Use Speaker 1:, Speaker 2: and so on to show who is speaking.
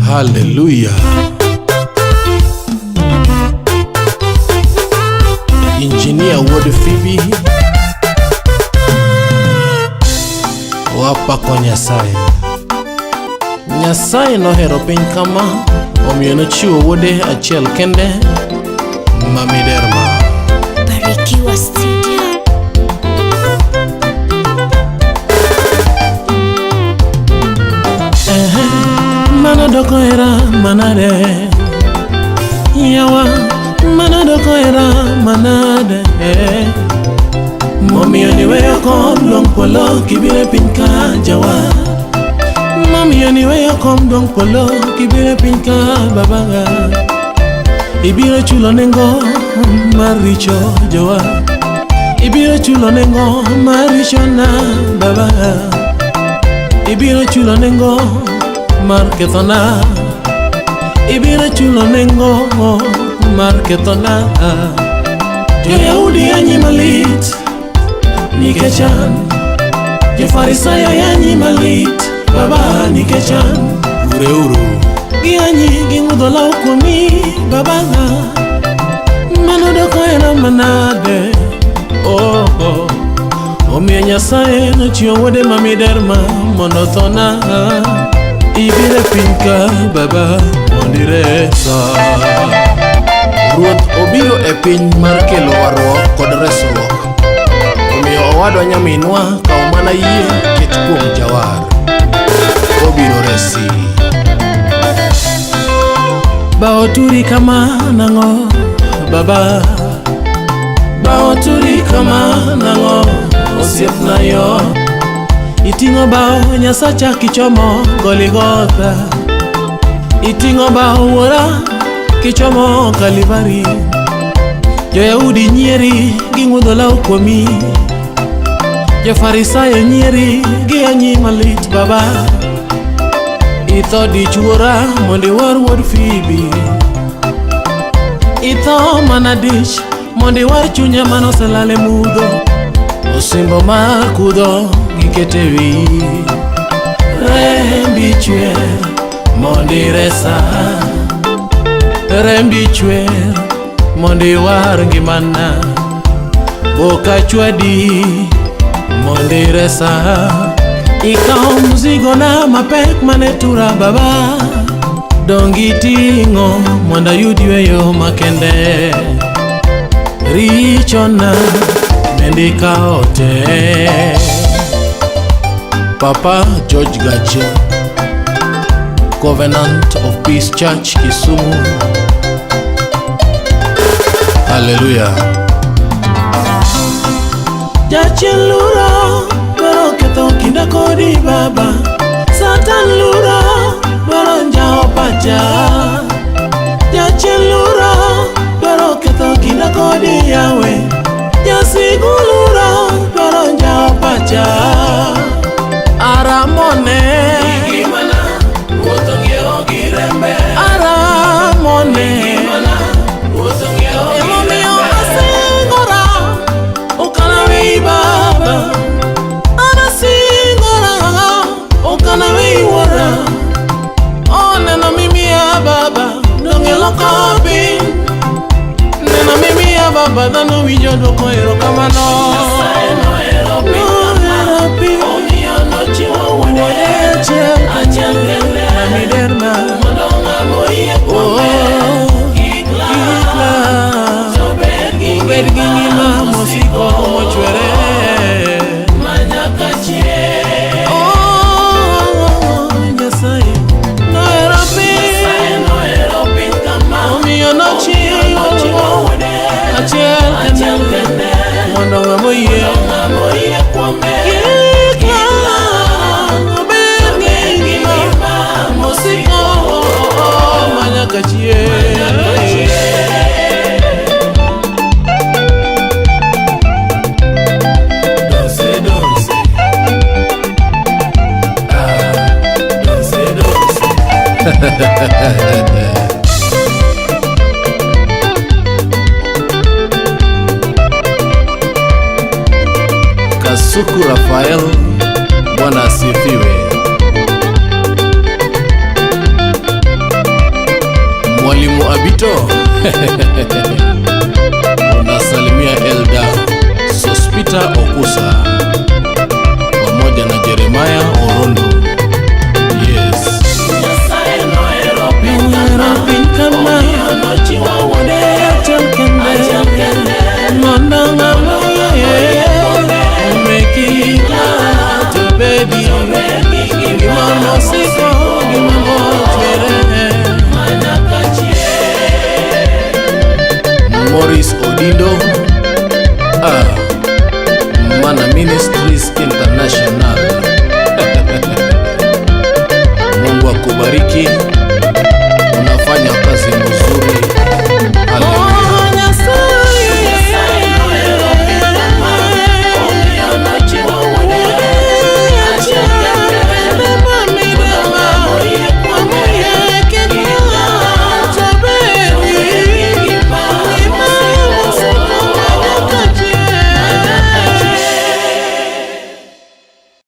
Speaker 1: Haleluya. Injinia Wuod Fibi wapako Nyasaye. Nyasaye nohero piny kama omiyo nochiwo wuode achiel kende ma miderma.
Speaker 2: Barikiwa Studio.
Speaker 1: Ehe, mano doko hera manade yawa mano doko hera manade momiyo niweyo kom duong' polo kibiro e piny ka jawa momiyo niweyo kom duong' polo kibiro e piny ka babaga ibiro chulo nengo mar richo jowa ibiro chulo nengo mar richona baba ibiro chulo nengo mar kethona ibiro chulo nengo mar kethona jo-yahudi yanyi malit nikech an jo-farisayo yanyi malit baba nikech an
Speaker 3: Ureuru.
Speaker 1: giyanyi ging'udho law kuomi baba mano doko hera manade oh, oh. Omiyo Nyasaye nochiwo wuode ma miderma mondo othona ibiro e piny ka baba mondo iresa
Speaker 3: Ruoth obiro e piny mar kelo warruok kod resruok. Omiyo owadwa nyaminwa kaw mana yie ket kuom jawar. Obiro resi.
Speaker 1: Ba oturi kama nang'o baba ba oturi kama nang'o osiepna yo iting'o bao nyasacha kichomo Goligotha iting'o bao wuora kichomo Kalivari jo-Yahudi nyieri ging'udho law kuomi jo-Farisayo nyieri giyanyi malit baba itho dich wuora mondo iwar wuod Fibi itho mana dich mondo iwar chunya manoselal e mudho osimbo mar kudho gikete wiyi rembi chwer mondo iresa rembi chwer mondo iwar ngimana boka chwadi mondo iresa ikawo mzigona mapek mane tura baba dong iting'o mondo ayud yweyo makende richona bende ikawo te
Speaker 3: Papa George Gache, Covenant of Peace Church, Kisumu. Hallelujah.
Speaker 1: Jachien lura dwaro ketho kinda kodi baba Satan lura dwaro njawo pacha Jachien lura dwaro ketho kinda kodi yawe Jasigu lura dwaro njawo pacha Aramone Aramone Emomiyo asingora okanawi baba anasingora okanawi wuora oneno mimiya baba donge loko piny neno mimiya baba dhano winjo dwoko erokamano Nohero piny wuode achiel kende ma miderma Oh, kik lal obed gi ngima mosiko mochwere Oh, Nyasaye nohero piny omiyo nochiwo achiel kende mondo ng'ama oyie kik lal obed gi ngima mosiko manyaka chieng'.
Speaker 3: Dose, dose. Ah, dose, dose. Kasuku Rafael, Bwana asifiwe. Mwalimu Abito unasalimia Elda Sospita Okusa pamoja na Jeremiah Orondo. Yes.
Speaker 1: Nyasaye nohero piny kama achiel kende mondo ng'ama oyie omeki to bedi ngima mosiko ngima mochwere.
Speaker 3: Maurice Odindo, ah, Mana Ministries International. Mungu akubariki.